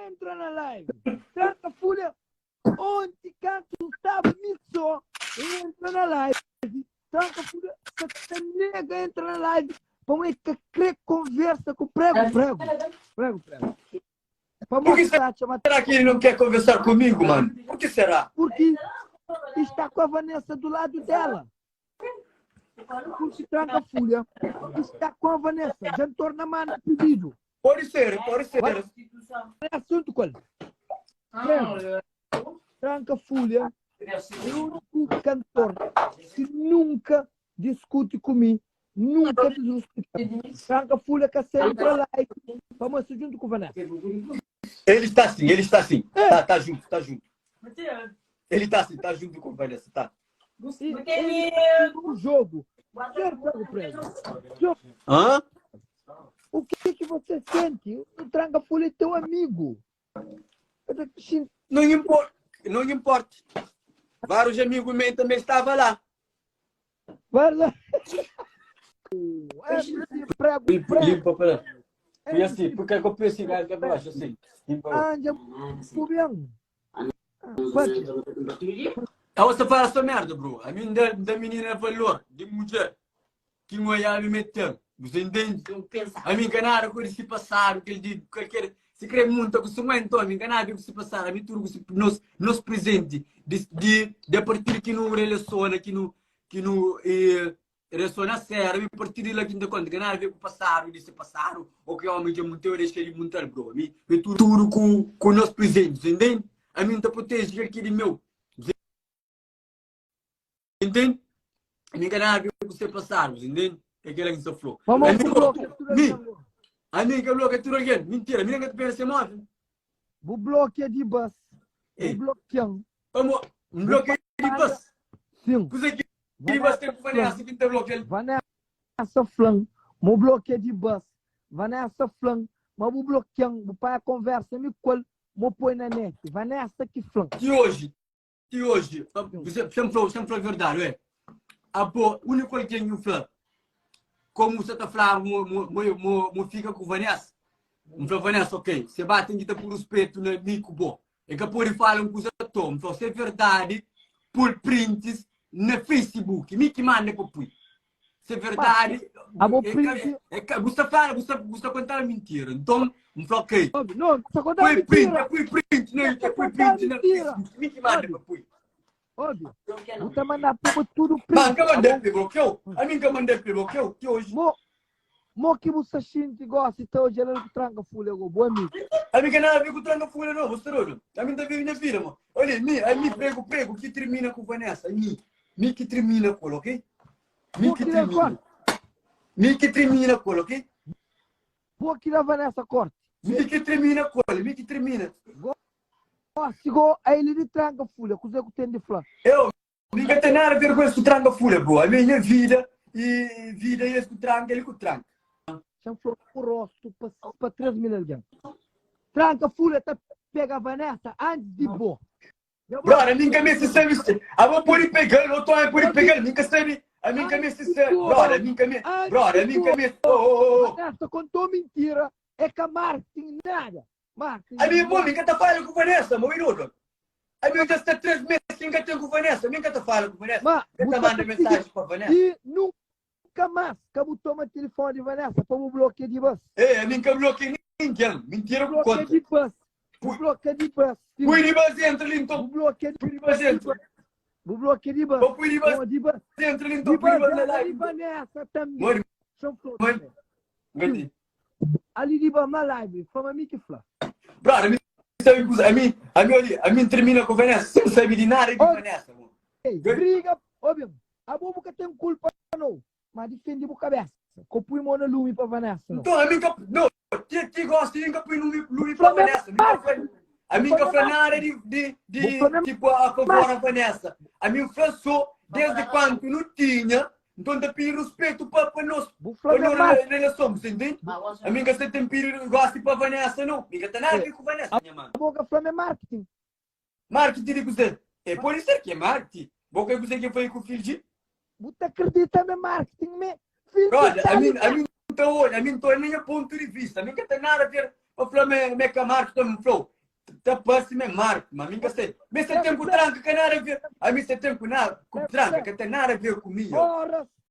Entra na live. Tranka fulha. Onti kantu staba mi so, N entra na live. Tranka fulha sa ta nega entra na live pamodi el ka kre konversa ku prego prego. Prego prego. Por Pamodi que ta atxa ma será que ele não quer conversar comigo, mano? Por que será? Porque está com a Vanessa do lado dela. Porque tranca folha está com a Vanessa. Já torna manda pedido. Pode ser, pode ser. Vai. É assunto qual? Prego. Tranca folha é o único cantor que nunca discute comigo, nunca desrespeita. Tranca folha que sempre like para mostrar junto com Vanessa. Ele está sim, ele está sim. Tá, tá junto, tá junto. Ele tá sim, tá junto com Vanessa, tá. E ele o jogo. Senhor Prego Prego, senhor, Hã? o que que você sente? O Tranca Folha é teu amigo. Eu tô sentindo Não importa, não importa. Vários amigos meus também estavam lá. Vai lá. MC Prego Limpa, Prego. limpa para. E assim, MC porque eu pensei que era para baixo, assim. Limpa. Anja Pubian. Quanto? Ah, você fala essa merda, bro. A mim da, da menina valor, de mulher, que não é a me meter. Você entende? A mim que nada com esse passado, que ele diz, qualquer. Se crê muito com sua então, a mim que nada com esse passado, a mim tudo com esse nos, nos presente, de, de, de a partir que não relaciona, que não, que não, eh, relaciona sério, a mim a partir de lá que não conta, que nada a ver com o passado, desse passado, ou que homem que montou, eu deixei de montar, bro. A mim, é tudo, tudo com, com nos presentes, entende? A mim tá protege aquele que é de meu. Entende? A mim que nada a ver com o seu passado, entende? É aquela que você falou. Vamos A mim, pro bloco, é tudo mim, alguém. a mim que bloco é tudo alguém. Mentira, a mim não te pensa móvel. Bu bloco é de bus. Bu Ei. bloqueão. Vamos, um bloco é de bus. Sim. Coisa que de bus tem que fazer assim que tem bloco. Vanessa Flan. Mo bloco é de bus. Vanessa Flan. Mas bu bloqueão. Bu pai conversa me qual. Mo põe na net. Vanessa que flan. Que hoje, que hoje, você sempre falou, sempre falou a verdade, ué. A boa, único alguém que fala, como você tá falando, mo, mo, mo, mo, mo fica com Vanessa. Mo fala, Vanessa, ok, você bate em que tá por respeito na mico bom. É que pode falar uma coisa toa. Mo fala, se é verdade, por prints na Facebook, mi que manda para pôr. Se é verdade, A bo é, print. é, é, você fala, você, você contar mentira. Então, mo fala, ok. Não, só contar Põe print, mentira. põe print, não, Só põe contar print na mentira. Facebook, mi que manda para pôr. Óbvio. Bu ta mandar para tudo print. Mas que mandei para bloqueio? A mim que mandei para bloqueio, que hoje. Mo, mo que você sente gosta, então hoje ela tranca folha, go, bom amigo. A mim que nada a ver com tranca folha, não, você doido. A mim tá vivendo minha vida, mano. Olha, mim, a mim prego, prego, que termina com Vanessa. A mim, mim que termina com ela, ok? Mim Bo que que dá termina. corte. Mim que termina com ela, ok? Bo que dá Vanessa corte. Mim que termina com ela, mim que termina. Gosta, go, a ele de tranca folha, coisa que tem de falar. Eu, mim que tem nada a ver com esse tranca folha, bro. A minha vida e vida é esse tranca, ele que tranca. Já falou o rosto para 3 mil alguém. Tranca folha, tá pega a Vanessa antes de bo. Brother, a mim que me se sabe. A vou pode pegar, o outro pode pegar, mim que sabe. A mim que me se sabe. Brother, a mim que me. Brother, a mim que me. Oh, oh, oh. Vanessa contou mentira, é que a marketing nada. Marketing. A mim, bom, mim que tá falando com Vanessa, meu irmão. A mim já está três meses sem que tenho com Vanessa. A mim que tá falando com Vanessa. Mas, Eu tá você mandando mensagem para Vanessa. E nunca mais que eu toma telefone de Vanessa para o bloqueio de bus. Ei, a mim que bloqueio ninguém. Mentira por Bloqueio conta. de bus. Bloqueio de bus. Põe de base entra ali então. O bloqueio de Põe de base entra. O bloqueio de bus. Põe de base Bom, de bus. entra ali então. De Põe de bus base na ali live. Vanessa também. Mãe, São flores. mãe. Gati. Ali de bus na live. Fama mim que fla. Brother, a mim sabe que a mim, a mim, olha, a mim termina com Vanessa. Sem sabe de nada de Olha. Vanessa. mano. Ei, briga. Óbvio. A bobo que tem culpa não. Mas defende a cabeça. Copui mão na lume para Vanessa. Não. Então, a mim que não, que que gosta de nunca põe lume lume para Vanessa. A mim que fala nada de de de tipo a favor a Vanessa. A mim fala só desde quando não tinha, então te pedir respeito para para nós. Bu Para Flamengo nós mais. relação, você entende? A mim que você tem pedir gosta para Vanessa não. Mim que tem nada a ver com Vanessa, minha mano. A boca Flamengo é marketing. Marketing de você. É por isso que é marketing. Boca que você que foi com o filho de Você acredita no marketing, me? Filho Olha, tá a mim, ligado. a mim não olha, a mim não é nem ponto de vista. A mim que tem nada a ver para falar me me que marketing me falou. Ta parse ma é Marco, ma mi ka sai. Mi sa ten ku tranka ka nada a ver. A mi sa ten ku nada, ku tranka ka ten nada a ver ku mi. Horas.